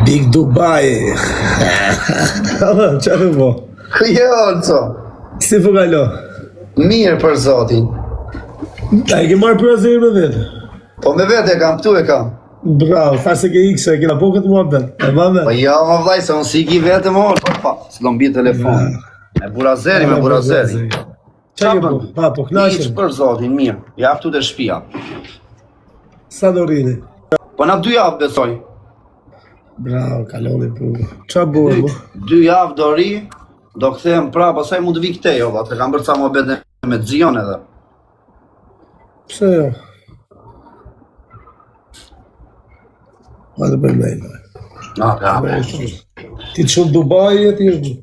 Big Dubai. Qa të po? Ku je, Olco? Si po kalo? Mirë për zotin. A e ke marrë burazerin me vete? Po me vete e kam, këtu e kam. Bravo, tha se ke ikë, se e kena po këtë muhabet. E ma me? Po jo, më vllai, se unë s'iki vetëm, o, po, pa, se do mbi telefon. Me burazeri, me burazeri. Qa ke po? Pa, po knaqen. Hiç për zotin, mirë. Ja këtu te shpia. Sa do rrini? Po na dy javë besoj. Bravo, kaloni po. Ça bëhet, po? Dy javë do rri, do kthehem prapë, pastaj mund të vi këtej, o, valla, kam bërë ca muhabete me Zion edhe. Pse jo? Ma të për me, Na, ka. Ti të shumë Dubai e ti është.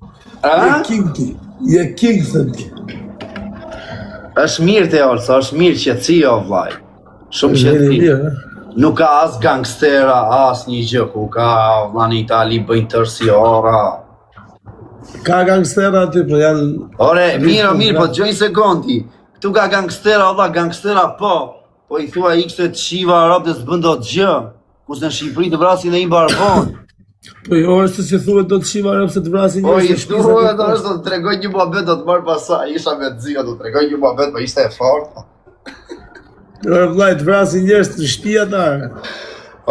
A? Je king ti. Je king thënë ti. Është mirë te Olsa, është mirë qetësi o vllai. Shumë Është qetësi. mirë, eh? Nuk ka as gangstera, as një gjë, ku ka vlla në Itali bëjnë tërsi ora. Ka gangstera aty, po janë Ore, mirë, o mirë, po dëgjoj një sekond ti. Këtu ka gangstera, vlla, gangstera po. Po i thua ikse të shiva rob dhe s'bën dot gjë. Kurse në Shqipëri të vrasin dhe një barbon. Po jo, është si thuhet do të shiva rob se të vrasin Po i njerëz në shtëpi, thuhet, do të tregoj një muhabet do të marr pasaj, isha me Zio, do të tregoj një muhabet, po ishte e fortë. Ore vllai, të vrasin njerëz në shtëpi ata.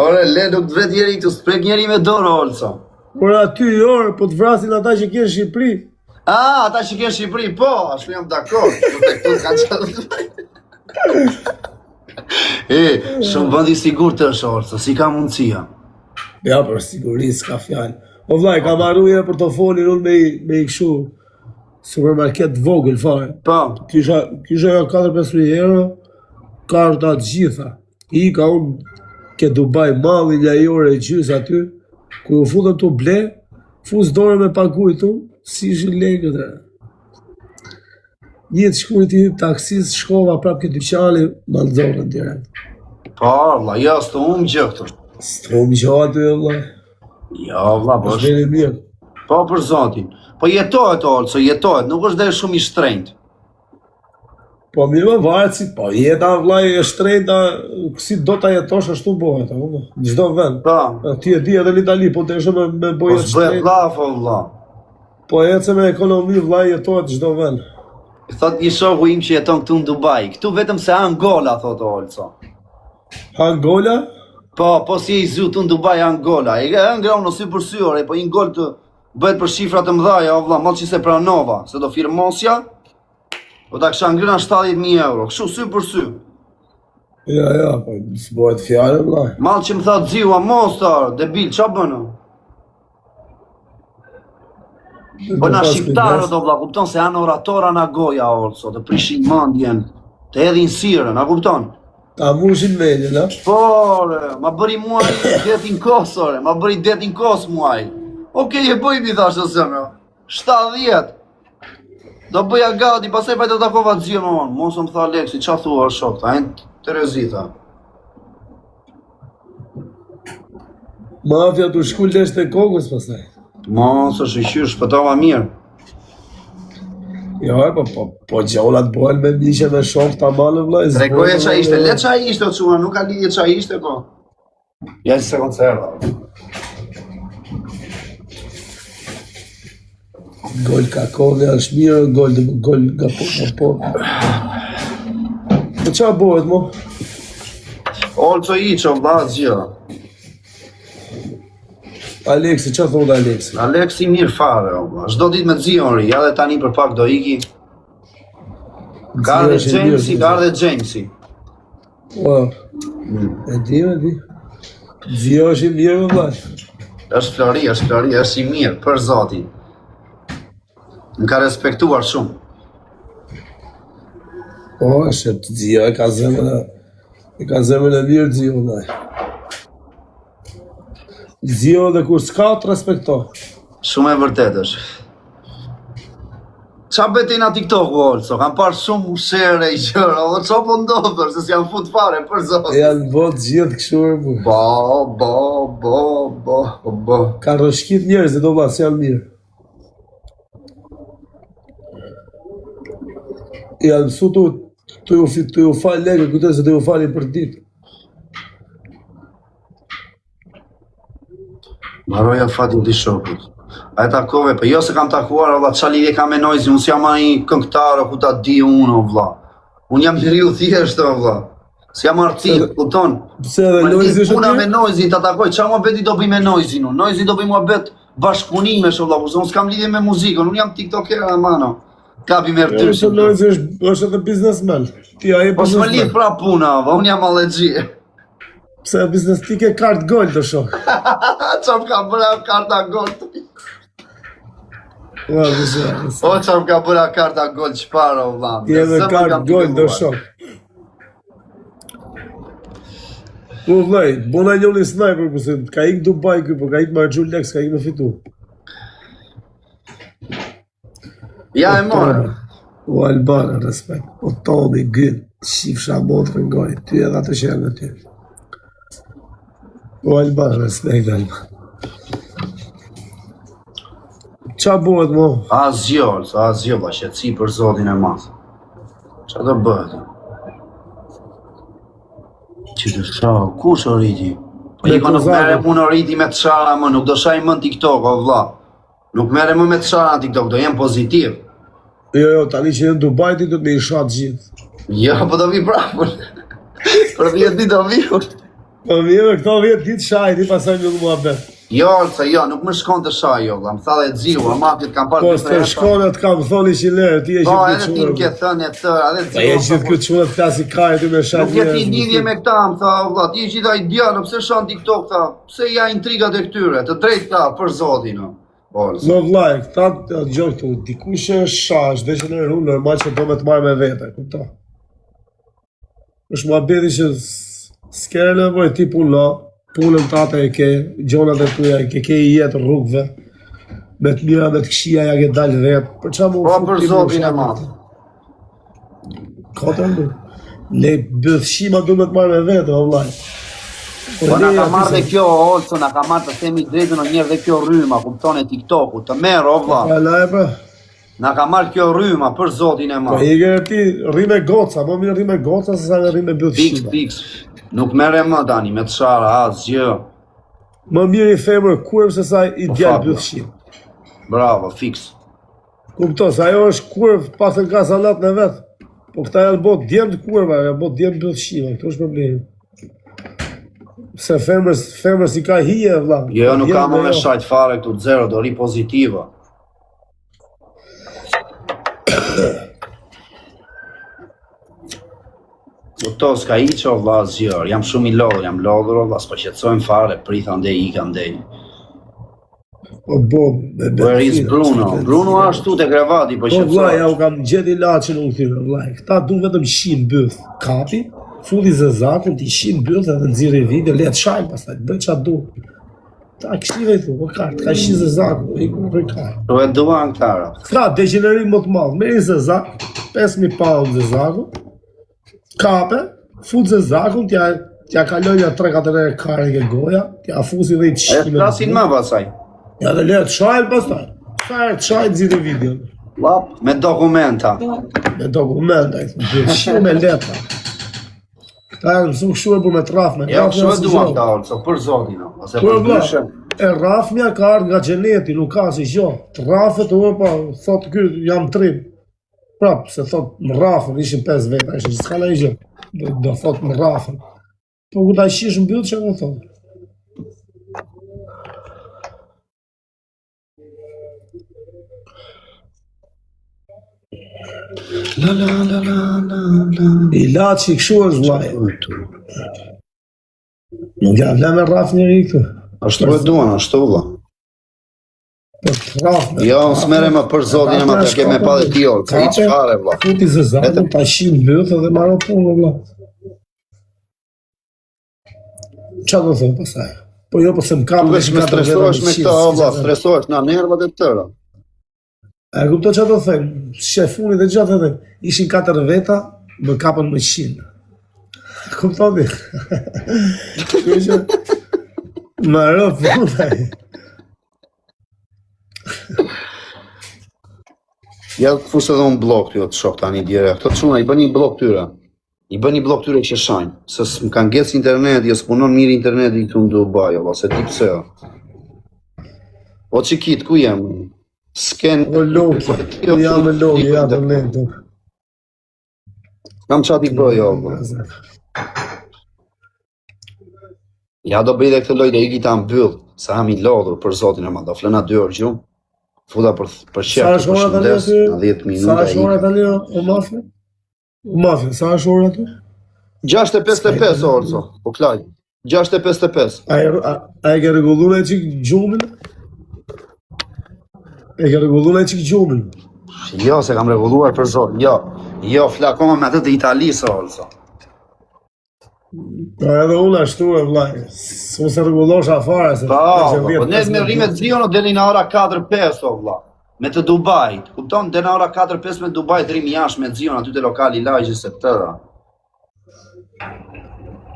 Ore, le nuk të vret njeri këtu, s'prek njeri me dorë Olso. Por aty jo, po të vrasin ata që ke në Shqipëri. Ah, ata që ke në Shqipëri, po, ashtu jam dakord. Po te këtu s'ka çfarë. E, shumë vend i sigurt është Olso, si ka mundësia. Ja, për siguri s'ka fjalë. O vllai, kam marrë një portofolin unë me i- me i kështu supermarket të vogël fare. Po, Kisha kisha ja 4-5 mijë euro, karta të gjitha. Ika unë ke Dubai malli një orë e gjysë aty, kur u futëm tu ble, fus dorën me pagujt unë, si ishin lekët e. Një të shkurit i hyp taksis, shkova prapë ke dyqani, ma nxorën direkt. po, vlla, jo, s'të humb gjë këtu. S'të humb gjë aty, vlla. Jo, vlla, po Është është. veri mirë. Po për zotin. Po jetohet Olso, jetohet, nuk është dhe shumë i shtrenjtë. Po mirë më varet si, po jeta vllai e shtrenjta, si do ta jetosh ashtu bëhet, apo po, në çdo vend. Po. Ti e di edhe në Itali, po deshe me me Po bëj jetë s'bëhet shtrenjtë. llaf o vlla. Po ecë me ekonomi vllai jetohet në çdo vend. Thot një shoku im që jeton këtu në Dubai. Këtu vetëm se han gola thot Olso. Han gola? Po, po si i zy këtu në Dubai han gola. E e ngrau në sy për sy ore, po një gol të bëhet për shifra të mëdha, o vlla, mos që se pranova, se do firmosja. Po ta kisha ngrëna 70.000 euro, kështu sy për sy. Ja, ja, po s'bohet fjalë vllai. Mall që më tha Ziu, a mos tha, debil, ça bën? o? Po na shqiptarët o vlla, kupton se janë oratora na goja Olso, të prishin mendjen, të hedhin sirën, a kupton? Ta mushin mendjen, a? Po, ore, ma bëri mua ai detin kos, ore, ma bëri detin kos mua ai. Okej, e bëjmë i thashë o zemra. 70. Do bëja gati, pastaj vajta takova Zion më vonë. Mos më tha Aleksi, ça thua shok, tha, në terezi tha. Mafia të shkul lesh të kokës pastaj. Mos është i qysh, shpëtova mirë. Jo, po po po gjonat bëhen me miqe me shok tamam vëlla. Tregoje ça ishte, le ça ishte o çuna, nuk ka lidhje ça ishte po. Ja një sekondë se erdha. Gol ka kohë, është mirë, gol dhe gol nga po, nga po. Po ça bëhet mo? Olco i ço vlla asgjë. Aleksi, ça thotë Aleksi? Aleksi mirë fare, o vlla. Çdo ditë me Zion ri, ja dhe tani për pak do iki. Ka ardhe Jamesi, ka ardhe Jamesi. Po. E di, e di. Zio është i mirë, vëlla. Është Flori, është Flori, është i mirë, për zotin. Më ka respektuar shumë. Po, është Zio e ka zemrën e e ka zemrën e mirë Zio, vëlla. Zio dhe kur s'ka të respekton. Shumë e vërtetë është. Ça bëhet te na TikTok, Olso? Kam parë shumë shere i gjëra, dhe ça po ndodh, se s'jam fut fare, për zotin. Janë bo të gjithë kështu e bu. Bo, bo, bo, bo, bo. Ka rrëshkit njerëz do vlla, s'janë mirë. Janë mësu tu, tu ju, tu ju fal lekë, kujtojnë se do ju falin për ditë. Mbaroi afati i shokut. A e takove, po jo se kam takuar, o vlla, ça lidhje ka me Noizy, unë s'jam ai këngëtar, o ku ta di unë, o vlla. Unë jam njeriu thjesht, o vlla. S'jam artist, kupton? Pse edhe Ma Noizy lidh është puna aty? me Noizin, ta takoj, ça muhabeti do bëj me Noizin unë? Noizy do bëj muhabet bashkëpunimesh, o vlla, kurse unë s'kam lidhje me muzikën, unë jam tiktoker, amano. Kapi merr Jo, se dyshin. Noizy është është edhe biznesmen. Ti ai Po s'më lidh biznesmen. pra puna, o vlla, unë jam allergji. Pse biznes ti ke kartë gold o shok. Ça më ka bërë ajo karta gold? Ua, biznes. O ça më ka bërë ajo karta gold çfarë o vlla? Ti edhe kartë gold o shok. Po vllai, bona njëri sniper kurse ka ik Dubai ky, po ka ik me harxhu lek, s'ka ik me fitu. Ja e morë. O Albana, respekt. O Tomi, Gyn, shifsha motrën gojë, ty edhe ato që janë me ty. O Albana, respekt, Albana. Ça bëhet mo? Asgjë, Olsa, asgjë, vlla, qetësi për zotin e madh. Ça do bëhet? Që të shao, kush o Riti? Po Me i nuk merrem Kozakun. unë o Riti me të shara më, nuk do shaj më në TikTok, o vlla. Nuk merrem më me të shara në TikTok, do jem pozitiv. Jo, jo, tani që je në Dubai ti do të me i sha të gjithë. Jo, po do vi prapë. Për 10 ditë do vi. unë. Po vje me këto 10 ditë shaj, ti pastaj mbyll muhabet. Jo, se jo, nuk më shkon të shaj, jo, vlla. Më tha dhe Xhiu, ama ti të kam parë Po dy s'të tre herë. shkon atë kam thonë ishin lerë, ti je Po, gjithë edhe ti më ke thënë e tëra, edhe Po je Xhiu. gjithë këtë çuna të flasi kaj ti me sha Nuk je ti lidhje me këta, më tha, o vlla, ti je gjithë ai djalë, pse shan TikTok, tha, pse ja intrigat e këtyre, të drejtë ka, për zotin, o. Olsa. Më vllai, këta të dëgjoj këtu, dikush që është sha, është degeneru, normal që do me të marrë me vete, kupto. Është muhabeti që s- s'ke nevojë ti puno, punën tate e ke, gjonat e tuaja e ke, ke i jetë rrugëve, me të mira me të këqija ja ke dalë vetë. Për çfarë më Po, fut për ti më zotin e sha madh. Kotër më. Ne bythshima du me të marrë me vete, o vllai. Po na le ka aty marrë se- dhe kjo Olso, na ka marrë të themi drejtën o njerë dhe kjo rryma, kupton e TikToku, të merr o vlla. Pa la e pra. Na ka marrë kjo rryma për zotin e Po madh. i ke ti rri me goca, më mirë rri me goca se sa rri me Fiks, bythshima. fiks. Nuk merrem më tani me të shara asgjë. Më mirë i femër kurv se sa i Po, djalë fabla. bythshim. Bravo, fiks. Kupto, se ajo është kurv pas e ka salat në vet. Po këta janë bot djem të kurva, janë bot djem bythshima, këtu është problemi. Se femrës, femrës i ka hije vlla. Jo, nuk ka Djem më me jo. shajt fare këtu, zero, do ri pozitiva. Kupto, s'ka hiç o vlla asgjë, jam shumë i lodhur, jam lodhur o vlla, s'po qetësojm fare, prit andej, ik andej. Po bo, me Where is benzina, Bruno? çka Bruno benzina. ashtu te krevati, po Po vlla, ja qetësohet. u kam gjetë ilaçin unë këtyre, vlla. Këta du vetëm shin byth. Kapi, futi zezakun, ti shin byth edhe nxirri video, le të shajnë pastaj, të bëj çfarë du. Ta kështive i thu, po ka, të ka shi zezakun, i ku për ka. Po e duan këta. ra. Ka degenerim më të madh, merri zezak, 5000 pound zezaku, kape, fut zezakun, t'ja t'ja kaloj ja 3-4 herë kare ke goja, t'ja fusi dhe i të E shime. flasin më pasaj. Ja dhe le të shajnë pastaj. Sa herë të shajnë nxirri video. Lap me dokumenta. Me dokumenta, i thu, gjithë me letra. Këta janë mësu kështu e për me traf, me Jo, rrafmja kështu e si duan gjë. këta Olso, për zotin. o, Ose Po për vlla, ndryshe. e rrafmja ka ardhur nga xheneti, nuk ka si gjë. Të rrafet, o pa, thot ky jam trim. Prap, se thot më rrafën, ishin 5 veta, ishin s'ka ndonjë gjë. Do, do thot më rrafën. Po kur ta shish mbyll çfarë do thot? La la la la la la. Ilaçi kështu është vllai. Nuk ja vlen me rraf njeri këtu. Ashtu e duan, ashtu vlla. Po të rraf. me Jo, unë s'merrem më për zotin e madh, ke me pa dhe ti Olso, hiç fare vlla. Futi zezakun, ta shin mbyll edhe marro punë vlla. Qa do thot pastaj? Po jo, po se më kapën. Tu veç ishin me katër veta stresohesh me qind, këta o vlla, s'kisha- stresohesh na nervat e tëra. A e kupton çfarë do them? Shefuni dhe gjatë edhe ishin katër veta, më kapën më 100. Kupton ti? Kështu që më rë puna. Ja të fus edhe unë blok ty o të shok tani direkt. Këto çuna i bën një blok tyre. I bën një blok tyre që shajnë, se s'm ka ngec interneti, jo s'punon mirë interneti këtu në Dubai, o vlla, se di pse. o. O çikit, ku jam? S'ken... O Loki, Jo, jam me Loki, jam me Lento. Kam ça t'i bëj, o. po. Ja do bëj dhe këtë lojë dhe iki ta mbyll, se jam i lodhur për zotin e madh, do flëna 2 orë gjumë. Futa për për Sa qejf, të është ora tani përshëndes, aty? në 10 Sa minuta është ora ik. tani o, o mafia? O mafia, sa është ora aty? 6:55 orë, po klaj. 6:55. A e, a, a e ke rregulluar ai çik gjumin? E ke rregulluar ai çik gjumin? Jo, se kam rregulluar për zot. Jo. Jo, fla akoma me atë të Italisë orë. Po edhe unë ashtu e vllai. S'u se rregullosh afare se Po, që po, 10, po ne me 15 rrimë zion deri në ora 4-5 o vlla. Me të Dubait, kupton? Deri në ora 4-5 me Dubait rrim jashtë me zion aty te lokali i lagjes e tëra.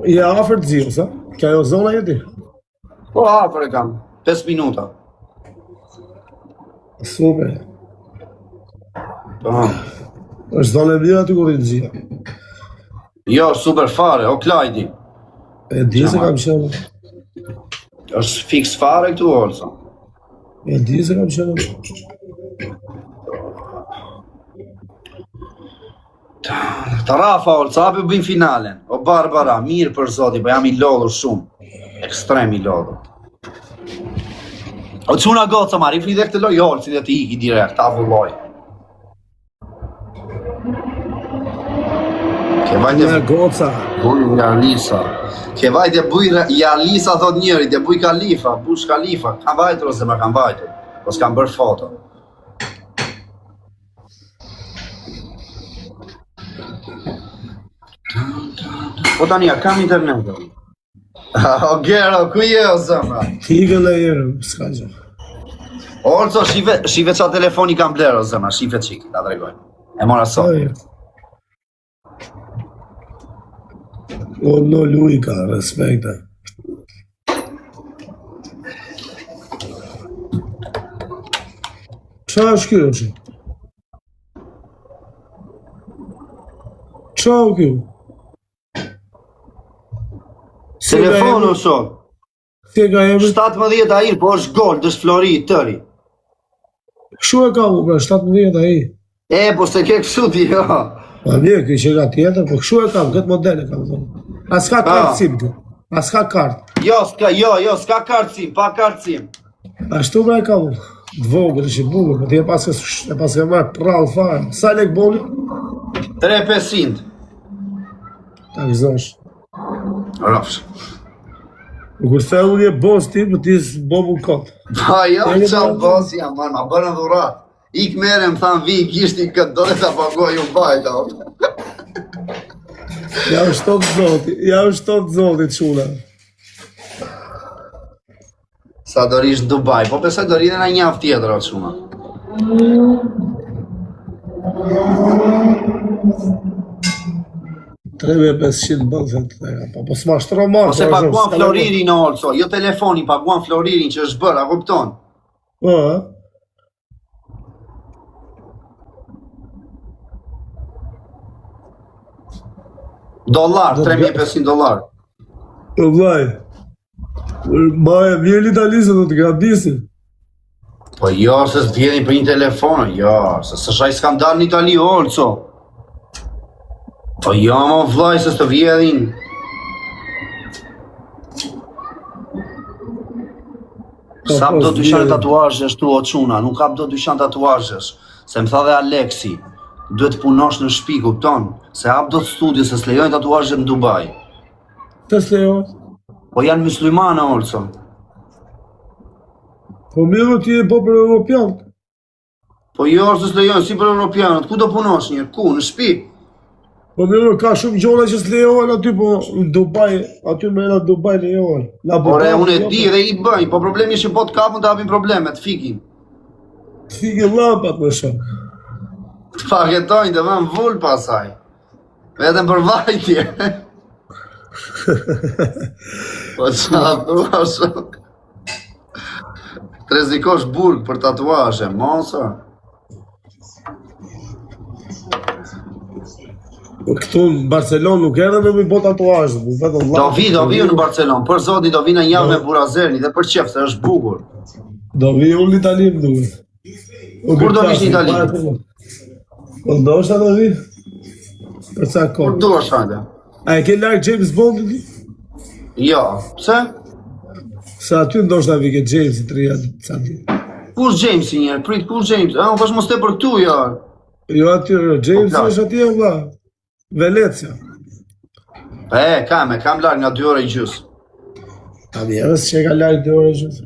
Je afër të zios, a? Kjo ajo zona jeti? Po afër e kam, 5 minuta. Super. Po. Është zonë e mirë aty ku rrinë zia. Jo, super fare, o Klajdi. E di se kam qenë. Është fiks fare këtu Olsa. E di se kam qenë. Të Rafa Olsa, apo bëjmë finalen. O Barbara, mirë për zoti, po jam i lodhur shumë. Ekstrem i lodhur. O çuna goca marri fli dhe këtë lojë Olsi dhe të iki direkt, ta vulloj. Ke vajte Nga goca. Buj Jalisa. Ke vajte buj Jalisa thot njëri, te buj Khalifa, Bush Khalifa. Kam vajtur ose më kam vajtur. Po s'kam bërë foto. Po tani, a kam internet? O Gero, ku je o zemra? Ikën dhe herë, s'ka gjë. Olco, shife, shife qa telefoni kam blerë o zemra, shife çik, ta tregoj. E mora sot. Ai. O no Luika, respekte. Qa është kjo që? Qa është kjo? Si e ka Telefon emrin? o shok. Si e ka emrin? 17 ai, po është gold, është flori i tëri. Kështu e ka u, pra 17 ai. E, po se ke kështu ti, jo. Pa mirë, ky që ka tjetër, po kështu e kam, këtë model e kam thonë. A s'ka kartë SIM kjo? A s'ka kartë? Jo, s'ka, jo, jo, s'ka kartë SIM, pa kartë SIM. Ashtu pra e kam unë. Të vogël, është i bukur, po ti e paske e paske marrë prall fare. Sa lek boli? 3500. Ta gëzosh. Rafsh. Kur the unë je boss ti, po ti s'bo mu kot. Pa jo, Deri qa pa- boss jam, marrë, ma bërën dhurat. Ik mere, më thanë, vi, gishti këtë do dhe ta pagoj, u bajta. Ja u shtot zoti, ja u shtot zoti çuna. Sa do rish në Dubai, po besoj do rrinë në një javë tjetër o çuna. 3500 bën se të thega, po po s'ma shtro marrë. Ose po, paguan s'ka floririn o Olso, jo telefoni, paguan floririn që është bërë, a kupton? Po, ë? Dollar, Do të 3500 dollar. Po vllai. Ma e mirë në Itali se do të grabisin. Po jo, se s'vjedhin për një telefon, jo, se s'është ai skandal në Itali, o Olso. Po jo, mo vllai, se s'të vjedhin. Po, Sa po, do dyqan s'vjedhin. tatuazhesh tu o çuna, nuk hap do dyqan tatuazhesh. Se më tha dhe Aleksi, duhet të punosh në shtëpi, kupton? Se hap do të studio, se s'lejojnë tatuazhet në Dubai. Të s'lejohet. Po janë muslimanë Olso. Po mirë ti e po për Europian. Po jo, se s'lejojnë si për europianët. Ku do punosh një? Ku? Në shtëpi? Po mirë, ka shumë gjëra që s'lejohen aty, po në Dubai, aty më në Dubai lejohen. Në Abu Ore, Dhabi, unë e jo, di dhe i bëjnë, po problemi është që po të kapën të hapin probleme, të fikin. Të fikin llampat më shumë. Të paketojnë, të vënë vul pasaj. Vetëm për vajtje. po qa thua shok? Të rrezikosh burg për tatuazhe, mos o. Po këtu në Barcelonë nuk erdhe me mi bo tatuazh, po vetëm Do vi, do vi unë në Barcelonë, për zotin do vi në një javë me Burazerni dhe për qef se është bukur. Do vi unë në Itali më duket. O, Kur do vish në Itali? Po ndoshta do vi. Për ca Kur kohë. duash hajde? A e ke larg James Bondin ti? Jo, pse? Se aty ndoshta vi ke James i tri aty ca ditë. Kush Jamesi një herë? Prit, kush James? A, unë thash mos te për këtu, jo. Jo aty, jo, James Po, është atje vlla. Venecia. E, kam, e kam larg nga 2 orë e gjysë. Ta mirë, që e ka larg 2 orë e gjysë.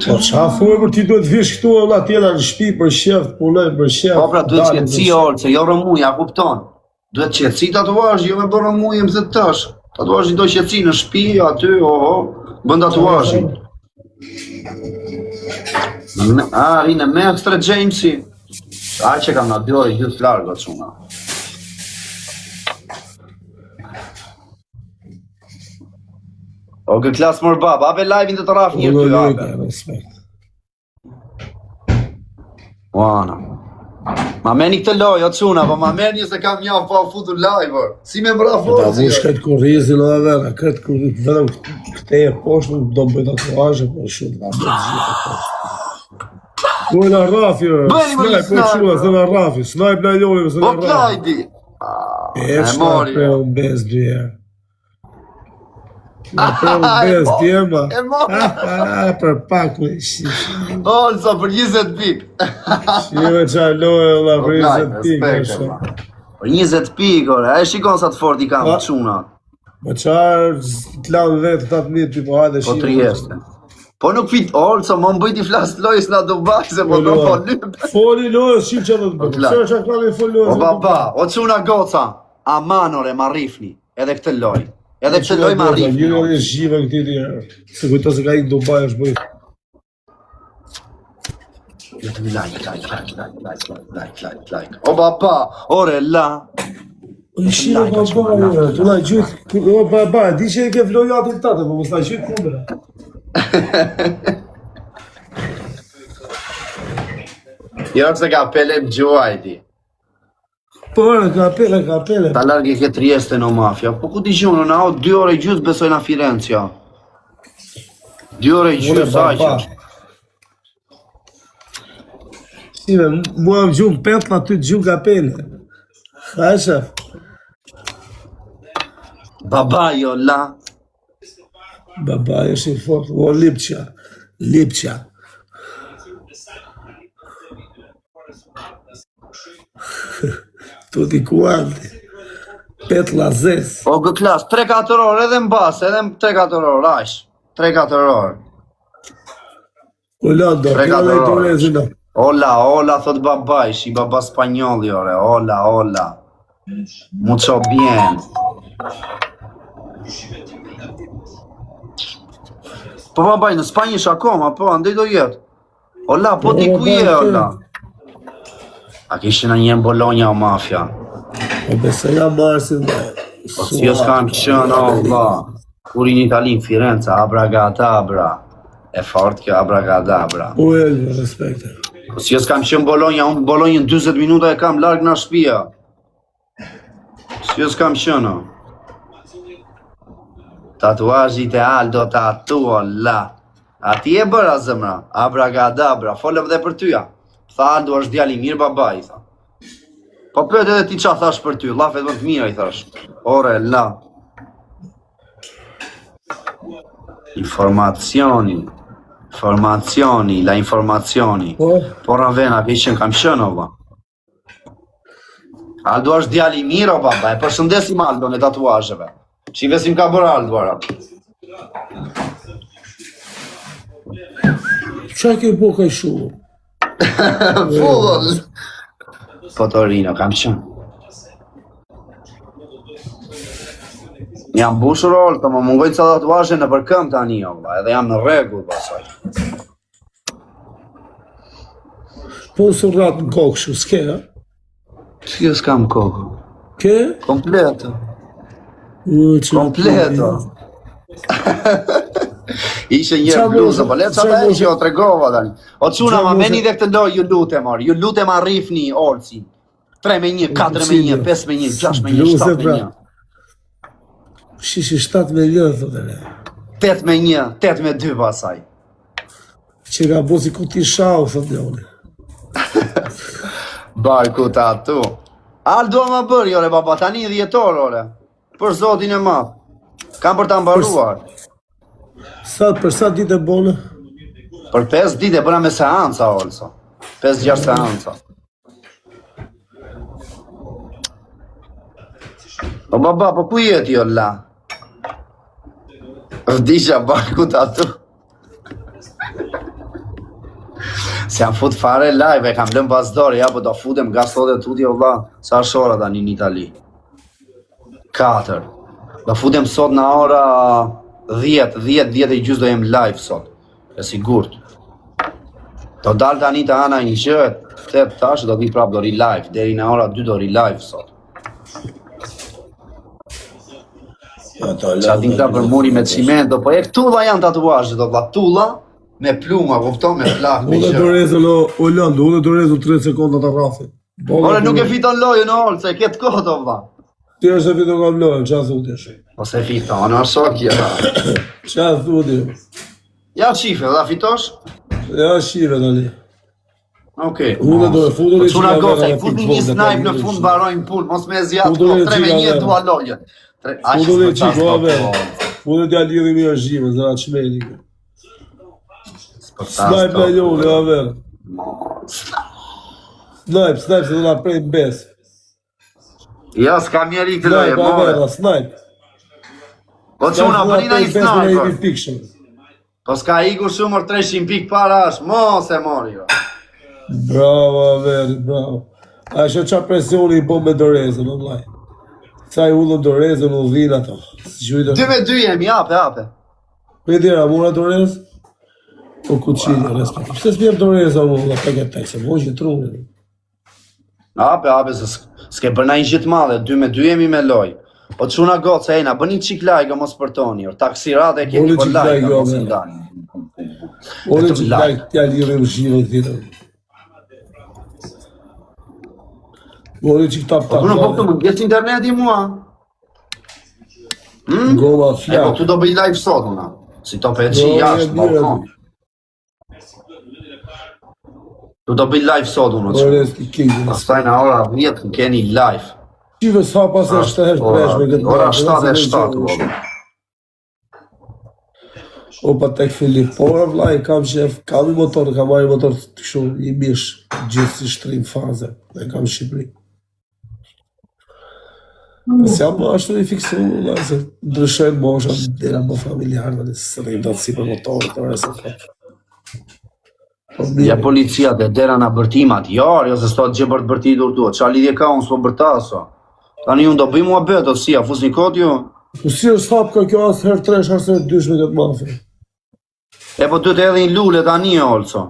Po qa thue për ti duhet vish këtu o vlla tjera në shtëpi për qef, punoj për qef. Po pra duhet dalim për qetësi qef. orë, se jo rrëmuja, kupton. Duhet qetësi tatuazh, jo me bërë rrëmujë më the tash. Tatuazhi do qetësi në shtëpi, aty, oho, bën tatuazhin. Në- A, ri në Mestre Jamesi. A që kam nga dy orë e gjysë larg o çuna. O kë klas mor baba, ape live-in të të rraf një Unë ty, lojka, ape. respekt. Uana. Ma merrni këtë lojë, o çuna, po ma merrni se kam një pa u futur live, or. Si me mbra Po ta forcë. vush këtë kurrizin edhe vera, këtë kurriz, vetëm këtë e poshtë nuk do bëj tatuazhe, po shumë ta bëj të gjitha këto. Ku e na rrafi, ore, Bëni më një snipe, po snipe, çuna, se na rrafi, snipe na lori, se Po na rrafi. Klajdi. Ah, E E shna mori. preu në bez dy herë. Na preu në E bez mo- djema. E mori. Ah, për pak me shish. Olsa për 20 pikë. Shive qa loje, vlla, Po për Klajdi, 20 pikë. respekt, është. vlla. Për 20 pikë, ore. A e shikon sa të fort i kam Pa. çuna. Po çfarë të lanë vetë këta të mirë, ti po hajde Po shive. Trieste. Po nuk fit Olsa, më mbëj ti flas lojës në Dubai se po do po lyp. Foli lojës, shif çfarë do të Po, bëj. Klajdi. Pse është aklami fol lojës? O baba, o çuna goca, aman ore, ma rrifni, edhe këtë lojë. Edhe këtë lojë ma rrifni. Ju e zhive këtij tjerë. Se kujto se ka ikë Dubai është bëj. Vetëm like, like, like, like, like, like, like, like, like. O baba, ore la. O i shire Like, baba, like, ore, tu na gjyt, o baba, di që e ke vlojatin tatë, po mos na gjyt kundra. Jo se ka pelem gjuajti. Po ore, ka pele, ka pele. Ta larg e ke Trieste në mafia. Po ku di gjunë, në au 2 orë e gjysë besoj në Firenze. jo. 2 orë e Ore gjysë aq. baba. është. Shive, mua më gjumë petla, ty të gjumë ka pele. Ha, shef. Baba jo la. Baba është i fort, o Lipça, Lipça. Tutti quanti. Petla zes. O gë klas, 3-4 orë edhe në bas, edhe në 3-4 orë, aq. 3-4 orë. O Lando, Tre kena katër dhe orë. Indonezin. do. Hola, hola, thot babaj, shi baba spanjolli, ore, hola, hola. Mucho bien. Po babaj, në Spanjë është akoma, po, andej do jetë. Hola, po ti ku je, hola? A kishin në një në Bologna o mafia? Po besoj nga Marsi. Po si jo s'kam qenë, o vlla. Kur i në Itali, në Firenze, abracadabra. E fort kjo abracadabra. O Elvi, respekte. Po si jo s'kam qenë në Bologna, unë Bolonjën 40 minuta e kam larg nga shtëpia. Si jo s'kam qenë. o. Tatuazhi ideal do tatu, o la. A ti e bëra zemra, abracadabra, folëm dhe për tyja. Tha Aldo është djali i mirë baba i tha. Po pyet edhe ti qa thash për ty, llafet më të mira i thash. Ore la. Informacioni. Informacioni, la informacioni. Po, Po Ravena, ke qenë kam qenë o vlla. Aldo është djali i mirë o baba, e përshëndesim Aldon e tatuazheve. Shive si më ka bërë Aldo ara. qa ke bo kaj shumë? Full. Po Torino, kam qenë. Jam mbushur olta, më mungojnë ca tatuazhe në përkëm tani o vlla, edhe jam në rregull pasaj. Po surrat në kokë shu, s'ke, ha? Si jo s'kam kokë? Ke? Komplet. U, që Komplet. o. Ishe një Qa bluzë, moshe- po le qa çfarë moshe- që jo tregova tani. O çuna Qa ma moshe- meni dhe këtë lojë, ju lutem or, ju lutem arrifni Olcin. 3 me 1, 4 me 1, 5 me 1, 6 me 1, Bluze, 7 me pra. 1, Shishi 7 me 1, thotë ne. 8 me 1, 8 me 2 pasaj. Që ka bo si kuti shau, thotë Leoni. Barku tatu. Aldo ma bëri, ore baba, tani dhjetor, ore. Për zotin e madh. Kam për ta mbaruar. Sa, për sa ditë e bone? Për 5 ditë e bëra me seanca, Olso. 5-6 seanca. O baba, po ku je ti o la? Vdisha barku tatu. Se jam fut fare live, e kam lënë pas dore, ja, po do futem nga sot e tutje, o vlla, sa është ora tani në Itali? 4. Do futem sot në ora 10, 10, 10 e gjysë do jem live sot. E sigurt. Do dal tani të ana një gjë, të tash do vi prapë do ri live, deri në ora 2 do ri live sot. Qa din këta për muri me cimento, po e tulla janë tatuazhet, do vlla, tulla me pluma, kupton, me flak, me Unë gjë. dorezën o, o lëndë, unë dorezën 3 sekonda të rrafit. Ore nuk e fiton lojën o Olce, e ke të kohë o vlla. Ti është e fiton kam lojën, qa thu ti? Ose fiton, o shok ja. Qa thu ti? Ja shife, dha fitosh? Ja shive tani. Okej. Unë do e futur Po i çuna qika goca, vera i në futni pikë një vogël, snipe tani në nuk fund është. mbarojnë punë, mos me zgjat Futur kohë, e 3 me qika 1 vera. dua lojën. Tre, aq Futur e s'përtas qika dot, vera. po, Futur t'ja lidhi mirë zhime, zëra çmeni. s'përtas Snipe dot. na jone, ja vera. Snipe, snipe, se do na prej në besë. Jo, s'ka mjeri këtë loje, Snipe, a more. vera, snipe. Po çuna, bëni na një Snipe, sniper. jemi pikshëm. Po s'ka ikur shumë or 300 pikë para është, mos e mori. jo. Bravo, Averi, bravo. A është qa presioni i bo me dorezën, o vllai. Sa i ullëm dorezën, u dhin ato. S'gjujtën. 2 me 2 jemi, hape, hape. Po e dira, mora dorez? Po kuçinë, respekt. Pse s'më jep doreza mu, vlla, tek e tek, se më hoqi trunin. Hape, hape, se s'ke bërë na një gjë të madhe, 2 me 2 jemi me lojë. Po çuna goca, ej, na bëni çik like, mos përtoni, or taksirat e keni Bëni po çik like, like, jo, mos e be. ndani. Ore Vetëm që like. like, t'ja lidhim zhivën këtij. Ore që tap Po tap. punë, po këtu më ngec interneti mua. Hmm? Goma E po flak. këtu do bëj live sot unë. Si to pe Jo, çi jashtë e mirë, balkon. Tu do bëj live sot unë. çuna. Ore sti king. Pastaj në ora 10 në keni live. Shive sa pas e shtë herë Ora, presh me këtë. ora live, 7 e se 7 gjë. valla. O pa tek Filip, po ora vllai, kam qef, kam një motor, kam marrë një motor të kështu, një mish, gjithë si shtrim faze, dhe kam në Shqipëri. Po s'jam më ashtu i fiksuar, vëlla, se ndryshojnë mosha, dera më familjar, tani s'rrim dot si për motorët, ora se po. Po Ja mirë. policia dhe dera na bërtimat. Jo, jo se s'to gjë për të bërtitur tu. Çfarë lidhje ka unë s'po bërtaso. Tani unë do bëj muhabet, o si, a fusni kot ju? Po si është hap ka kjo as herë tresh, as herë dysh me këtë mafia. E po duhet edhe një lule tani Olso.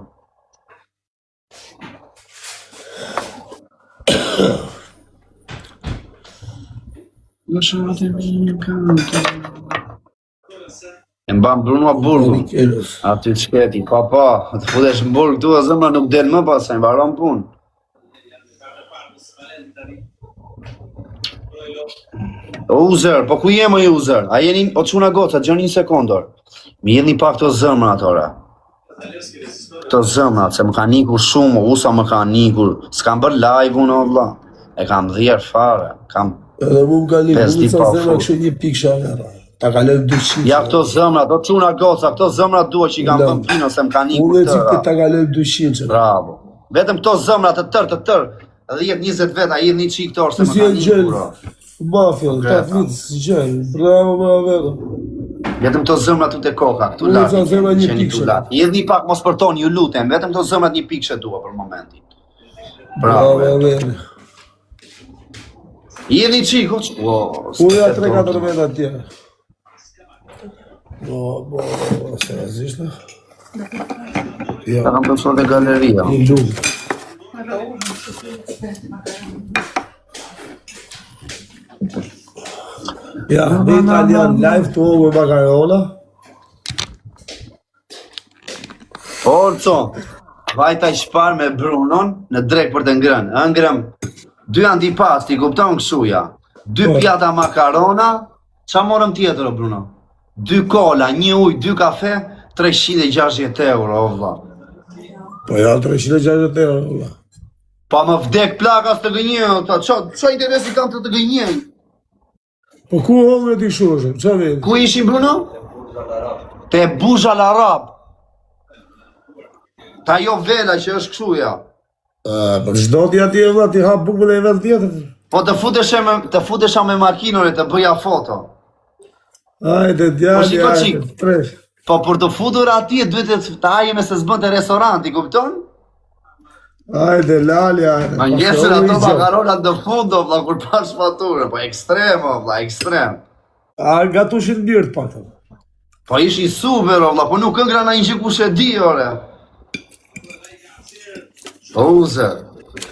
E mban Bruno burgu. Rikelus. Aty shkreti, pa pa, të futesh në burg tu e zemra nuk del më pastaj, mbaron punë. O user, po ku je më user? A jeni o çuna goca, gjeni një sekondor. Mi jeni pak këto zemra ato ora. Këto zemra, se më kanë ikur shumë, o usa më kanë ikur. S'kam bërë live unë o vlla. E kam dhjerë fare, kam Edhe mu më ka liku, Pesë unë ditë ca pa zemra fut. kështu një pikë shavera. Ta kalojmë 200. Ja këto zemra, do çuna goca, këto zemra dua që i kam Unë- thënë Pino se më kanë ikur Unë e që tëra. ta kalojmë 200 që. Bravo. Vetëm këto zemra të tërë të tërë, 10 20 veta, jeni një çik këto se Po më si e kanë gjen ikur. o. mafia, Greta. ta vit si gjen. Bravo, bravo, bravo. Vetëm këto zemra tu te koka, këtu Unë lart. ca zemra një qeni pikë tu lart. Jeni pak mos përtoni, ju lutem, vetëm këto zemrat një pikë dua për momentin. Bravo. Bravo, bravo. Jeni çik, o ç- O, Unë ja s'te 3-4 do. veta tjera. Po, po, po, seriozisht? Jo, Ta kam pësuar te galeria. një lumë. Ja, me italian live të hongër makarona. Orco, vajta qëparë me Brunon në drekë për të ngrënë. Ngrëm, dy antipasti, kupton kështu ja. Dy Po. pjata makarona, ça morëm tjetër o Bruno? Dy kola, një ujë, dy kafe, 360 euro, o vlla. Po ja, 360 euro, vlla. Pa më vdek plaka s'të gënjej, ta ça ça interesi kam të të gënjej? Po ku hongre ti kështu është? Ça vjen? Ku ishin Bruno? Te Burj Al Arab. Ta jo vela që është kështu ja. Uh, po çdo ti atje vlla ti hap bukën e vend tjetër. Po të futeshe me të futesha me makinën e të bëja foto. Hajde Po djali, shiko hajde, çik. tresh. Po për të futur atje duhet të të hajeme se s'bënte restoranti, kupton? Hajde lali, hajde. Ma Pastaj ngesën u ato i gjë. makaronat në fund, o vlla, kur pash faturën, po ekstrem, o vlla, ekstrem. A gatushin mirë të paktën. Po ishin super, o vlla, po nuk ëngra na një gjë kush e di, ore. Po uze.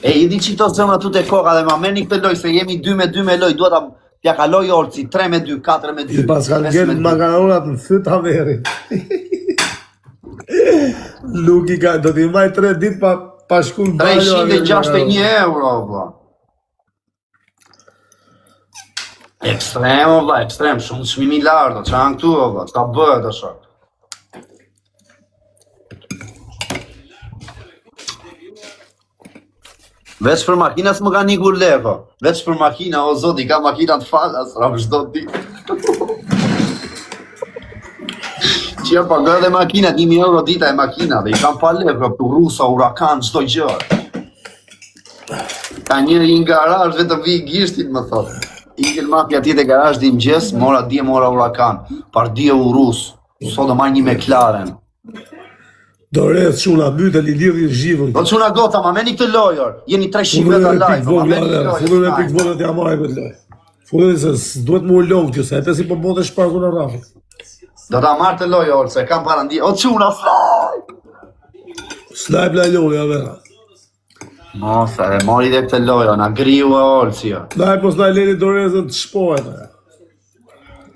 E i di që këto zemra tu te koka dhe ma merrni këtë lojë se jemi 2 me 2 me lojë, dua ta t'ja kaloj Orci 3 me 2, 4 me 2. I pas kanë 5 ngel me 2. makaronat në fyt Averit. Nuk i ka, do t'i maj 3 ditë pa pa shku në banjo. Averi 361 makaronat. euro, o vlla. Ekstrem, o vlla, ekstrem, shumë çmim i lartë, o, ç'a janë këtu, o vlla, ç'a bëhet o shok. Veç për makina s'më kanë ikur leko. Veç për makina, o zot, i ka makina të falas, rap çdo ditë. Që ja pagoj edhe makinat, 1000 euro dita e makinave, i kam pa lekë, rap, rusa, urakan, çdo gjë. Ka njëri një garazh, vetëm vi gishtin, më thot. Ikën mafia atje te garazh di mëngjes, mora dje mora urakan, par dje u rus. Sot do marr një McLaren. Dore çuna mbytën i lidhin zhivën. Po çuna goca, ma merrni këtë lojë. or. Jeni 300 Futën veta edhe pikë live, ma vogla, merrni këtë lojë. futën edhe pikë vogla t'ja marrë këtë lojë. Futën se s'duhet mu log që se e pesi po bote shparku në rrafë. Do ta marr të lojë, or, se kam para ndi. O çuna, slaj. Slaj bla lojë, ja vera. Mos, e mori dhe këtë lojë, na griu e Olsi. o. Daj po s'na leni dorezën të shpohet. e.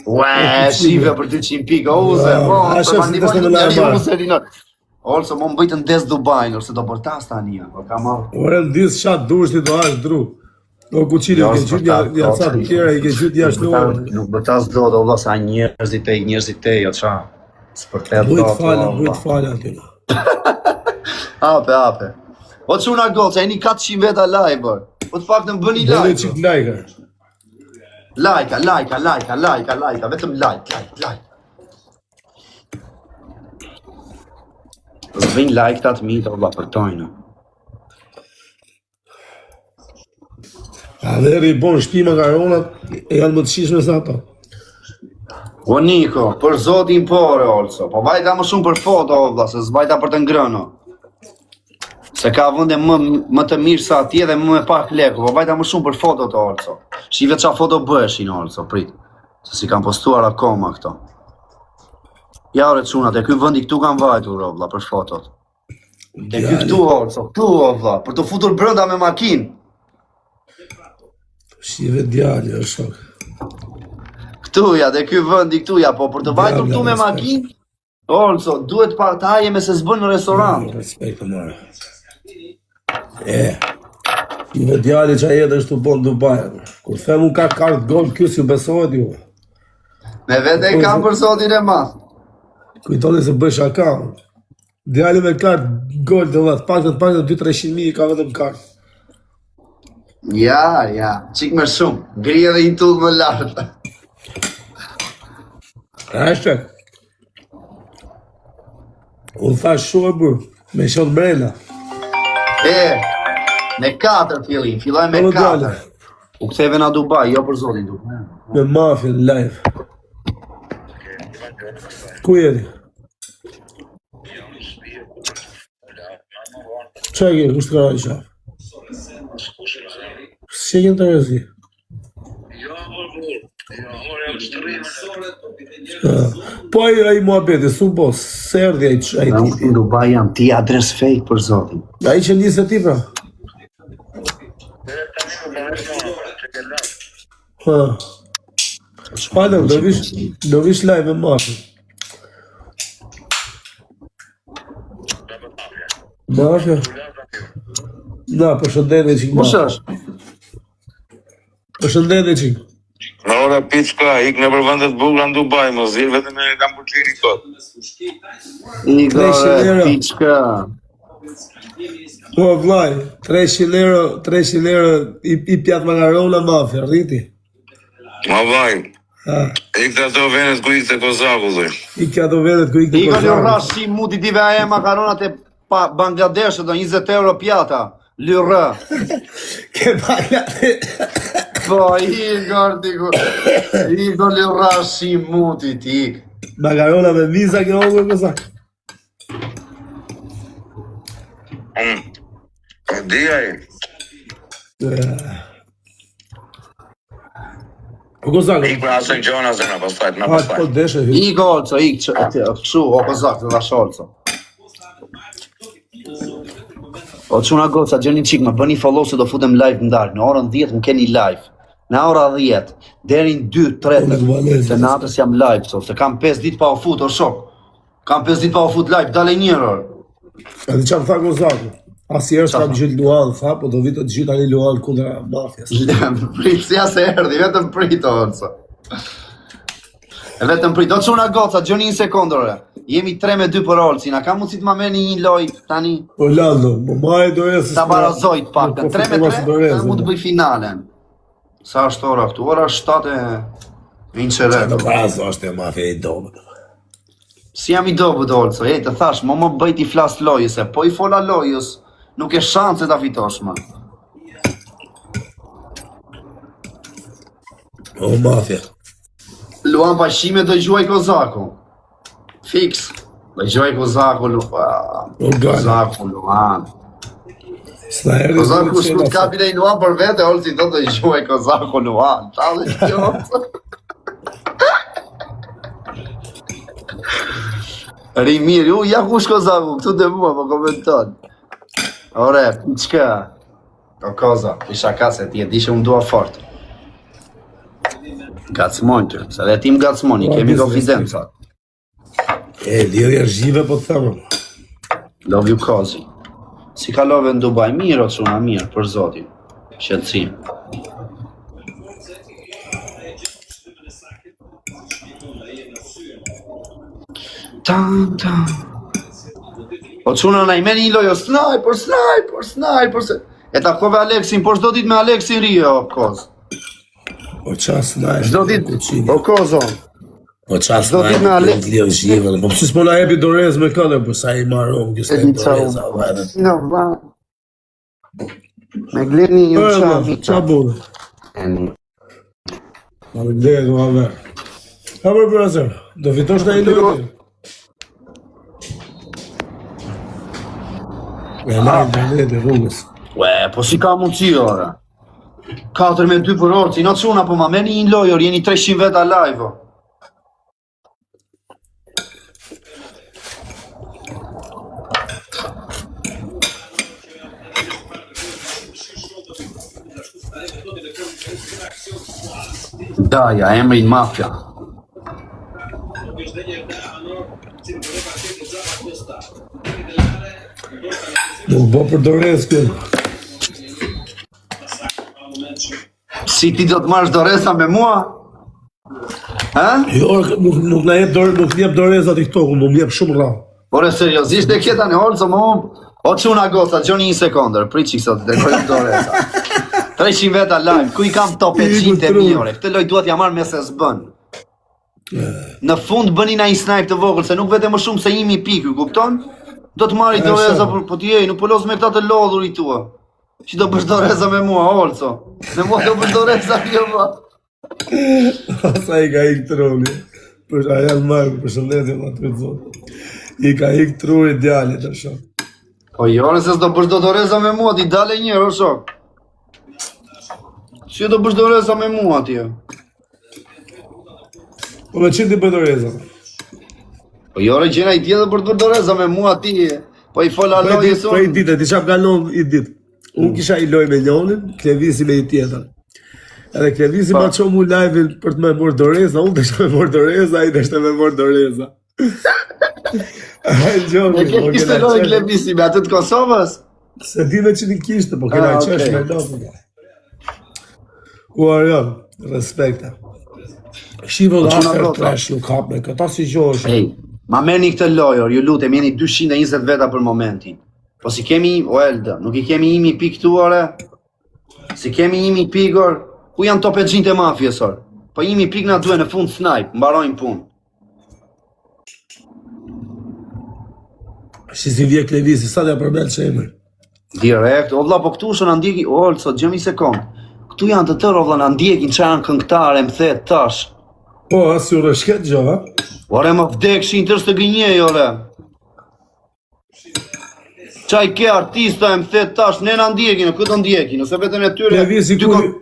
Ue, shife për 200 pikë, o uze, Ja, po, a për shef ma si ndihmoj të një me njeri marrë. uze rinor. Olso, mo më bëjtë ndes Dubajin, ose do bërtas tani, ja, po ka marrë. Ore ndis çat dush ti do hash dru. O kuçili Jo, ke gjyt ja ja ca të tjera i ke gjyt jashtë Nuk bërtas, lojë. nuk bërtas dot, o vlla, sa njerëzit e njerëzit e, jo qa. S'përtet Bujt dot, falë, o bujt vlla. falë aty. Ape, ape. O çuna goca, jeni 400 veta live, bër. Po të paktën bëni Bëni like. çik like. Like, like, like, like, like, vetëm like, like, like. S'vin like ta të mitë, o vlla, përtojnë. Averi i bon shtëpi makaronat e janë më të shijshme se ato. O Niko, për zotin pore, Olso, po vajta më shumë për foto, o vlla, se s'vajta për të ngrënë. o. Se ka vende më, më të mirë se atje dhe më me pak leku, po vajta më shumë për foto të Olso. Shive qa foto bëheshin, Olso, prit. Se si kam postuar akoma këto. Ja, ore çunat, e ky vendi këtu kam vajtur, o vlla, për fotot. E ky këtu, Olso, këtu, o vlla, për të futur brenda me makinë. Shive djali, është shok. Këtu ja, dhe ky vendi këtu ja, po për të vajtur Djali, këtu me respekt. makinë, Olso, duhet pa të hajeme se s'bën në restorant. Respekt të marrë. E. Shive djali që jetë është të bon Dubai. Kur them unë ka kartë gold kjo s'ju besohet ju. Me vete e kam për zotin e madh. Kujtoni se bëj shaka. unë. Djali me kartë gold dhe të paktën të paktën 2-300 mijë ka vetëm kartë. Ja, ja, çik më shumë. Ngri edhe një tull më lart. A është? Unë thash shumë e burr, me shot brenda. E, me katër fillim, fillojmë me Po, djali. katër. U ktheve në Dubai, jo për zotin Dubai. Me mafin live. Ku jeni? Qa e ke, kush të ka rajë qafë? Si e ke në të rëzi? Po ai ai muhabeti, su bo, s'erdhi ai ç- ai Unë tipi. në Dubai jam ti adres fake për zotin. Ai që nise ti pra. Ha. Hajde, do vish, do vish live me mafin. Mafia. Na, përshëndetje çik. Kush është? Përshëndetje çik. Në ora piçka, ik nëpër vende të bukura në Dubai, mos zir vetëm me Lamborghini kot. Iko, 300 euro. piçka. Po vllai, 300 euro, 300 euro i, i pjat makarona mafia, rriti. Ma vaj, Ha, ik të ato vendet ku ikte Kozaku, dhoj. ik ke ato vendet ku ikte Iko Kozaku. lyrra si muti dive aje makaronat e pa Bangladesh do 20 euro pjata. Lyrra. Ke Bangladesh. Po Igor diku. Igor lyrra si muti tik. Makarona me viza ke hongër Kozak. Mm. E di ai. Po Kozak. Ik për asën gjona zemra, pastaj, na Ha, pastaj. po deshe hy. Iko olco, ik që kështu o kozak, të dhash olco. O çuna goca, gjeni çik, më bëni follow se do futem live në darkë. Në orën 10 më keni live. Në ora 10 deri në 2, 3 Unë kubanez. të natës jam live sot, se kam 5 ditë pa u fut o shok. Kam 5 ditë pa u fut live, dale një herë. Edhe çfarë tha Kozaku? Asnjëherë s'kam gjithë Luan, tha, po do vi të gjithë tani Luan kundra mafias. Prit, si ja se erdhi, vetëm prit o olco. E vetëm prit. O çuna goca, gjeni një sekondë ore. Jemi 3 me 2 për Olcin. A ka mundësi të ma merrni një lojë tani? Orlando, po maj dorezë. Ta barazoj të paktën. Po, 3 me fitova 3, si dorezë, ta mund të po. bëj finalen. Sa është ora këtu? Ora është 7 e e një çerek. Do barazosh te mafia i dobët. Si jam i dobët Olco, ej, të thash, mo më bëj t'i flas lojës, se po i fola lojës, nuk e shanse ta fitosh më. O mafia. Luan Pashime do gjuaj Kozaku. Fiks. Do gjuaj Kozaku, Luan. O gala. Kozaku, Luan. S'na erdhi Kozaku zoti s'ku të Çela, kapi në Luan për vete, Olci do të gjuaj Kozaku, Luan. Ta dhe kjo. Rimiri, u, ja kush Kozaku, këtu dhe mua, po komenton. Ore, çka? O Koza, isha ka se ti e di që unë dua fort. Gacmon ty, se dhe ti më gacmoni, Po, kemi biznes, konfidenca. E, lidhja zhive po të them. Love you Kozi. Si kalove në Dubai, mirë o çuna, mirë, për zotin. Qetësim. Tan tan. O çuna na i merrni një lojë, o sniper, sniper, sniper se. E takove Aleksin, po çdo ditë me Aleksin ri o Koz. O qa sniper. Çdo ditë, kuçini. o Kozo. O qa çdo ditë me sniper. Alek- Lidhja zhive. Po pse s'po na jepi dorezë me këndër, po sa i marrom kjo E s'ka di qa doreza, valla. No, vlla. Me Gleni ju Po, qa valla, qa bune? Ma me Gleni, do ma merr. Ka për brother, do fitosh në i lojë. E la interneti rrugës. Ue, po si ka mundësi ora? 4 me 2 për orë, no çuna, po ma merrni një lojë, or, jeni 300 veta live. o. Daja, emrin mafia. Nuk bo për dorezë kjo. Si ti do të marrësh doreza me mua? Ha? Jo, nuk, nuk na jep dorë, nuk jep doreza TikToku, më jep shumë rrallë. Ore, seriozisht e ke tani Olco, më O çuna goca, gjoni një sekondër, prit çik sot, të tregoj doreza. 300 veta live, ku i kam top e Iku 100 e truri. mi ore. Këtë lojë duhet ja marr me se s'bën. Në fund bëni na një snipe të vogël, se nuk vete më shumë se 1000 pikë, kupton? Do të marri E, doreza shumë. për po ti ej, nuk po loz me këta të lodhur i tua. Që do bësh doreza me mua, Olco. Me mua do bësh doreza jo po. Sa i ka ik truri. Për Arjan Marku, përshëndetje ma të zot. I ka ik truri djalit tash. Po jo, ore, se s'do bësh do doreza me mua, ti dale një herë, o shok. Si do bësh doreza me mua ti? Po me çfarë ti bëj doreza? Po jo, ore, gjena i tjetër për të bërë doreza me mua ti. Po i fola Prej lojës ditë, prej unë. ditë, ti çfarë kalon i ditë. Unë kisha i loj me njonin, Klevisi me i tjetër. Edhe Klevisi Pa. ma çon mu live-in për të më marrë doreza, unë desha me marrë doreza, ai deshte me marrë doreza. Ai gjoni, Me po ke kishte kena lojë qesh. Klevisi, me atë të Kosovës? Se di me cilin kishte, po kena Ah, qesh okej. me lopë. U Arion, respekte. Shivo Po dhe çuna afer goca. trash nuk hap me këta si gjo është. Ej, ma merrni këtë lojë, or, ju lutem, jeni 220 veta për momentin. Po si kemi, o Elda, nuk i kemi 1000 pikë këtu, ore? Si kemi 1000 pikë, or? Ku janë topexhinjtë e mafies, or? Po 1000 pikë na duhen në fund snipe, mbarojnë punë. Si si vje Klevisi, sa t'ja përmend që emër. Direkt, o vlla, po këtu është na ndjeki, o Olso, gjëm një sekond. Këtu janë të tërë, o vlla, na ndjekin që janë këngëtare, më the tash. Po, a si u rëshket gjo, ha? Ore, më vdekshin tërë së gënjej, ore. Çaj ke artista, më the tash, ne na ndjekin, ku do ndjekin, ose vetën e tyre. Klevisi dy ku... kon-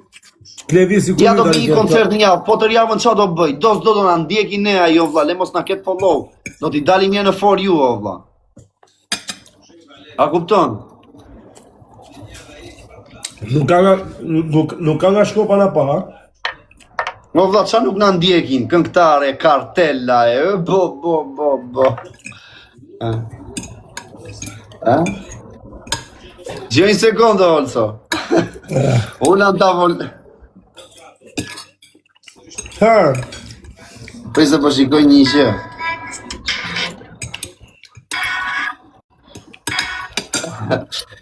Klevisi ku... Ja do tani bëj një kjo- koncert në javë, po tër javën çfarë do bëj? Do s'do do na ndjekin ne ajo vlla, le mos na ket follow. Do t'i dalim një në for you o vlla. A kupton? Nuk ka nga, nuk, nuk ka nga shkopa na pa, ha? O vlla, çfarë nuk na ndjekin? Këngëtare, kartela, e bo bo bo bo. A? A? Gjë një sekondë, Olso. Ula në tavol. Her, Prej se po shikoj një gjë.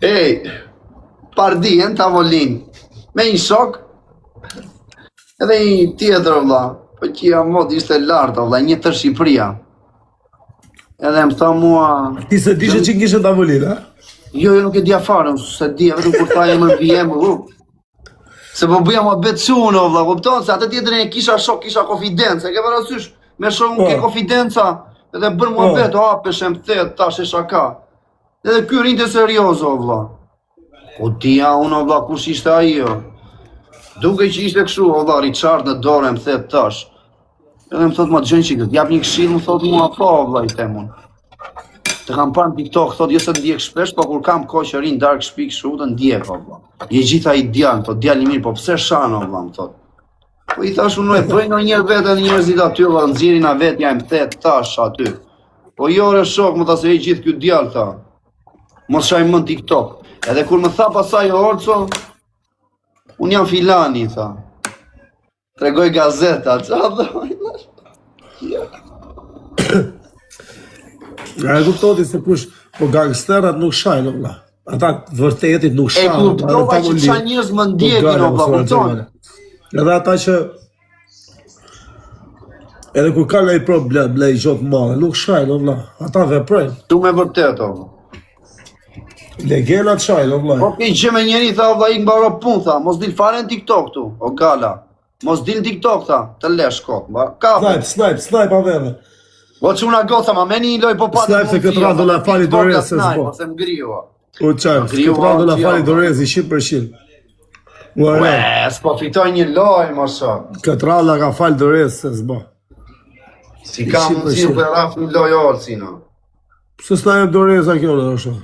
Ej, pardi, në tavolinë, me një shok, edhe një tjetër, vlla, po që ja mod ishte lartë, vlla, një tërë Shqipëria. Edhe më tha mua, ti se dishe që kishe në tavolinë, ha? jo, jo, nuk e dija fare, unë se dija, vetëm kur tha emër mbi emër, u. Se po bëja muhabet çunë, o vlla, kupton se atë tjetrin e kisha shok, kisha konfidencë, e ke parasysh? Me shokun Po. ke konfidenca, edhe bën muhabet, o hapesh e më the, tash e shaka. Edhe ky rinte serioz, o vlla. Po dija unë, o vlla, kush ishte ai, o. Duke që ishte kështu, o vlla, Richard në dorë, më the tash. Edhe më thot, ma dëgjojnë çik, të jap një këshill, më thot mua, po, o vlla, i them unë. Të kam parë në TikTok, thot, jo se të ndjek shpesh, po kur kam kohë që rin dark shtëpi kështu, të ndjek, o vlla. Je gjitha i djalë, më thot, djalë i mirë, po pse shan, o vlla, më thot. Po i thash unë, e bëjnë ndonjëherë veten njerëzit aty, vlla, nxjerrin a vetja e më the tash aty. Po jo ore shok, më tha se e gjithë ky djalë tha. Mos shaj më në TikTok. Edhe kur më tha pasaj o Orco, unë jam filani, tha. Tregoj gazeta, qa do? Ja e kuptoti se kush, po gangsterat nuk shajnë, o vlla. Ata të vërtetit nuk E shajnë. kuptova që qa njerëz më ndjekin, o vlla, kupton? Edhe ata që edhe kur kanë ai problem, le i gjë të madhe, nuk shajnë, o vlla. Ata veprojnë. Shumë e vërtetë, o vlla. Legenat shajnë, o vlla. Po ke gjë me njeri, tha, o vlla, ik mbaro punë, tha, mos dil fare në TikTok tu, o gala. Mos dil në TikTok, tha, të lesh kot, mba, kape. Snipe, snipe, snipe aveve. Po çuna goca, ma meni një loj po pa. Snipe se këtë radhë do na fali dorë, se s'po. Ose më griu. o. U çaj, Griu, këtë radhë do na o, fali tja. dorezi 100%. Ua, Ue, s'po fitoj një lojë, mo shok. këtë radhë na ka fal dorez se s'bo. Si ka mundësi 100%. nuk e raf një lojë Olsino. Pse s'na jep doreza kjo në është?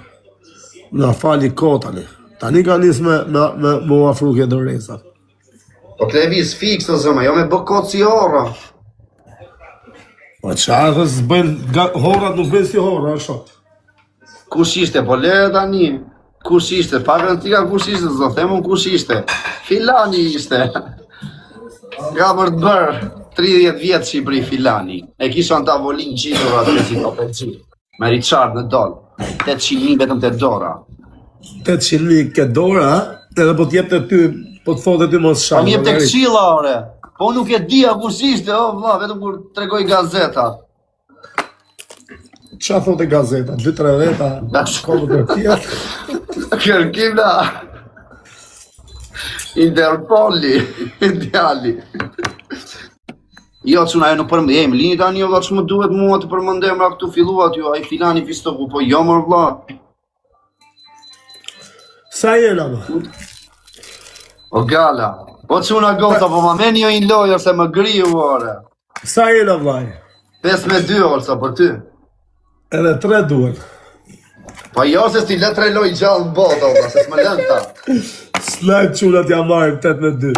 Na fali kot tani. Tani ka nis me me me, me u afru ke doreza. Po Klevis fiks o zëma, jo me bë kot si horra. Po çfarë thë s'bën ga- horrat nuk bën si horra, ashtu. Kush ishte, po le tani. Kush ishte, pa rëndësi ka kush ishte, s'do them unë kush ishte. Filani ishte. Ka për të bërë 30 vjet Shqipëri Filani. E kisha në tavolinë gjitur aty si topexhi. Me Richard në dol. 800.000 vetëm te dora. 800.000 ke dora, ha? edhe po të jepte ty, po të thotë ty mos Po shaj. më jepte këshilla ore. Po nuk e dija kush ishte, o vlla, vetëm kur tregoi gazeta. Qa thotë gazeta? 2-3 veta, kohë të tjera. Kërkim na. Interpoli, djali. Jo, çuna, ajo nuk përmend. Ej, më lini tani o vlla, ç'më duhet mua të përmend emra këtu filluat ju, ai filani fistoku, po jo mor vlla. Sa jena më? O gala. Po çuna goca, po ma merrni jo një lojë ose më griu ore. Sa jena vllai? 5 me 2 orsa për ty. Edhe 3 duhet. Po jo se s'ti lë tre lojë gjallë në botë, o vlla, se s'më lën ta. Snipe çunat ja marrim 8 me 2.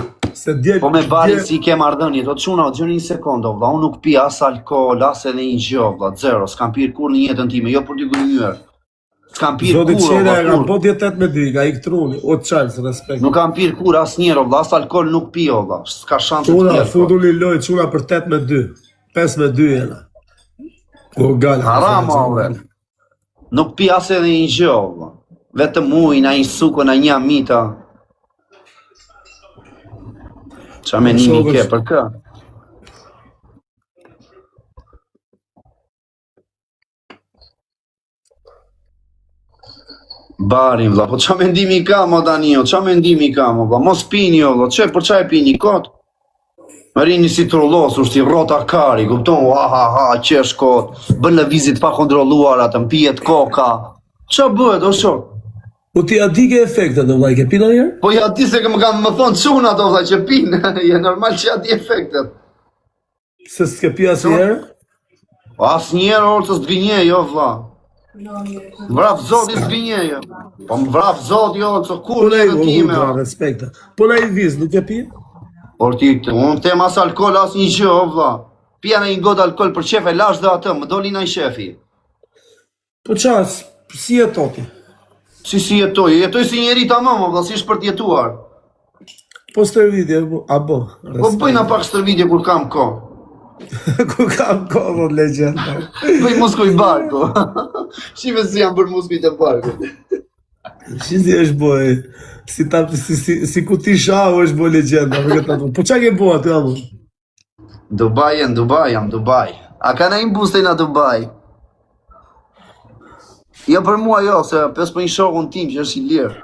Se dje Po me barin dje si i ke marrëdhënie, o çuna, o dëgjoni një sekondë, o vlla, unë nuk pi as alkool, as edhe një gjë, o vlla, zero, s'kam pirë kurrë në jetën time, jo për t'ju gënjyer. S'kam pirë Zoti kurrë, o Çela vlla, e ka kurrë. bo dje 8 me 2, ka ik truni. O Charles, respekt. Nuk kam pirë kurrë asnjëherë, o vlla, as alkool nuk pi, o vlla. S'ka shanse të pi Çuna, alkool. futuni loj, çuna për 8 me 2. 5 me 2 jena. O gala, Haram, o vlla. Nuk pi as edhe një gjë, o vlla. Vetëm ujë, na një suko, na një amita. Qa menimi Shokës. ke për kë? Barin, vlla, po qa mendimi ka mo tani, o, qa mendimi ka mo, vlla, mos pini, o, vlla, që, për qa e pini, kot? Më rini si trullosur, si rrota kari, kupton, ha, ha, ha, qesh kot, bën lëvizje të pakontrolluara, të mpijet koka. Qa bëhet, o shok? Po ti a di ke efektet, o vlla, i ke pi ndonjëherë? Po ja di se më kanë më thonë çuna ato vlla që pinë, je normal që ja di efektet. Se s'ke pi asnjëherë? Po asnjëherë orë të s'gënjej, jo vlla. Më vraf zoti s'gënjej. jo. Po më vraf zoti jo, të Po kur na i jetën time. o, o. respekte. Po na i viz, nuk e pi? Por ti, unë them as alkool as një gjë, o vlla. Pija në një gotë alkool për qef e lash dhe atë, më doli në shefi. Po qa, si jeton ti? Si si jetoj? Jetoj si njeri tamam, o vlla, si është për të jetuar. Po stërvitje, po, a bo, Po bëj na pak stërvitje kur kam kohë. Ku kam kohë, po, legjenda. Bëj muskuj barku. Shife si janë bërë muskujt e barkut. Si si është bo, e, si, ta, si, si, si kuti shau është bo legjenda. për këtë ato. Po qa ke bo aty, amo? Dubai, në Dubai, jam Dubai. A ka na imbustej në Dubai? Jo për mua jo, se pes për një shokun tim që është i lirë.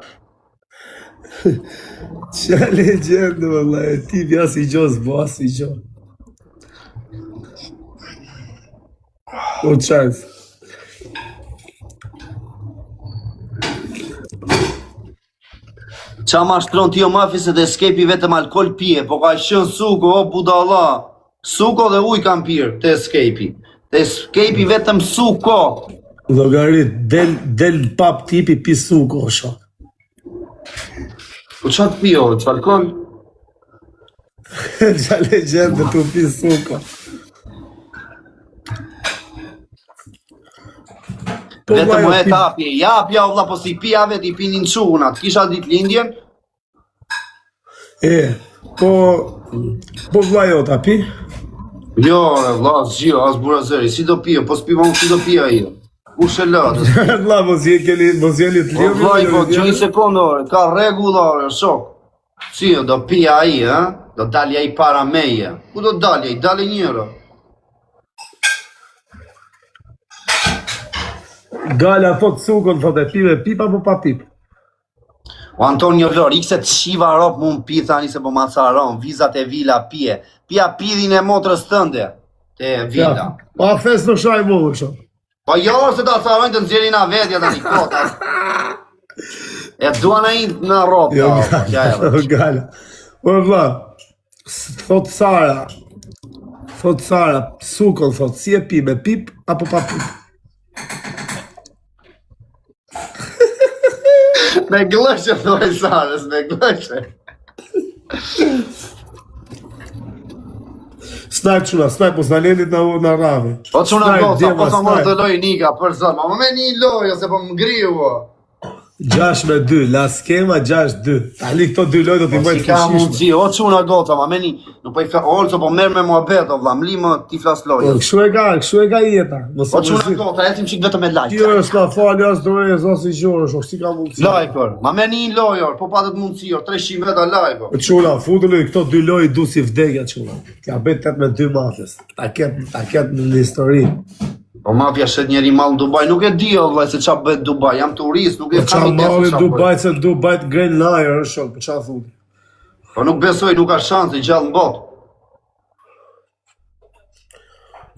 Qa legjendë, vëlla, e tipi as i gjo s'bo, as i gjo. O Charles. Qa ma shtron ti o mafi se të escape vetëm alkool pije, po ka qenë suko, o budalla. Suko dhe ujë kam pirë te escape Te escape vetëm suko. Llogarit, del, del në pap tipi pi suko, o shok. Po qa të pi o, që alkool? Qa legjendë tu pi suko. Po, Vetëm vllai, o e pi- tapje, japja o vlla, po si pija vet i pinin çunat. Kisha ditë lindjen, E, po, po vlla jot, a pi? Jo, e vlla, s'gjio, as burra zëri, si do pije, po s'pi unë, si do pije ai. Kush e lë atë? Vlla, mos je keni, mos jeni të Po lidhur. vllai, po gjë një sekondë, ore, ka rregulla, ore, shok. Si jo, do pije ai, ë? Do dali ai para meje. Ku do dali ai? Dali njëra. Gala thot sukon, thot e pi me pip apo pa pip? O Antonio Vlor, ikse të shiva rop mu më pi thani se po ma caron, vizat e vila pije. Pija pidhin e motrës tënde, te vila. Ja, pa fes në shaj mu, shok. Po jo, se ta carojnë të nxjerrin a vetja tani, kota. E duan ai në rop, Jo, ja, ja, gala, ja. gala. Po vlla, thot Sara, thot Sara, sukon, thot, si e pi, me pip apo pa pip? Me glëshe, thoj Sarës, me glëshe. Snipe çuna, snipe, mos na lenit na na rravi. Po çuna Snipe, goca, djema, po sa morë snipe. të loj Nika, për zot, ma më me një lojë, ose po më griu, o. 6 me 2, la skema 6-2. Tani këto dy lojë do t'i Po bëj si të ka fuqishme. mundësi, o çuna goca, ma me një, nuk po i flas, olco, po merr me muhabet, o vlla, mli më ti flas Po, lojës. kështu e ka, kështu e ka jeta. Mos O u çuna mërzit. goca, ecim çik vetëm me like. Ti është na fali as dorë as i gjorë, shok, si ka mundësi. Like, or. Ma me një lojë, or, po patët mundësi, or, 300 veta like, or. Po çuna, futuni këto dy lojë du si vdekja çuna. T'ja bëj 8 me 2 mafjes. Ta ket, ta ket në histori. Po mafia shet njeri mall në Dubai, nuk e di o vlla se ç'a bëhet Dubai, jam turist, nuk e Po qa kam ide se malli ç'a në bëhet. Dubai se në Dubai të ngren në ajër, është shok, po qa thuni? Po nuk besoj, nuk ka shanse gjallë në botë.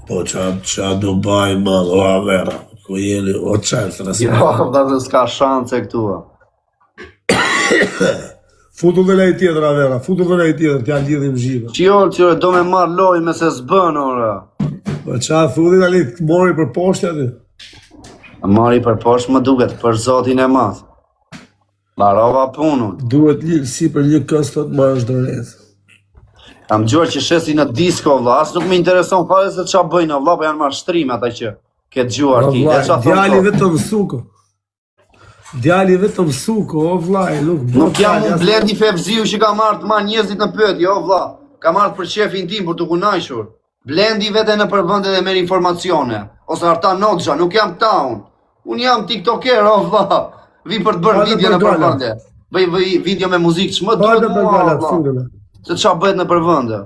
Po qa, qa Dubai mall, o avera, ku jeni, o qa, se Jo, vlla se s'ka shanse këtu. o. Futu dhe lej tjetër, avera, futu dhe lej tjetër, t'ja lidhim zhive. Qiol, qiol, do me marr lojë me se s'bën ora. Po qa thuni tani të mori për poshtë aty? Mori për poshtë më duket, për zotin e madh. Mbarova punën. Duhet një si për një këstot marrësh dorezë. Kam dëgjuar që shesin në disko vlla, as nuk më intereson fare se ç'a bëjnë o vlla, po janë mashtrime ata që ke dëgjuar O ti. vlla, E ç'a thonë djali këto? vetëm suko. Djali vetëm suko, o vlla, nuk bën Nuk jam fjalë, unë as- Blendi Fevziu që ka marrë të marrë njerëzit në pyetje, o vlla. Ka marrë për qefin tim për të kunajshur. Blendi vete në përvende dhe merr informacione. Ose Artan Hoxha, nuk jam ta unë. Unë jam tiktoker, o vlla. Vi për të bërë Hajde video për në gala. përvende. Bëj bëj video me muzikë, ç'më Hajde duhet për mua, o gala, vlla. sukën. Se ç'a bëhet në përvende.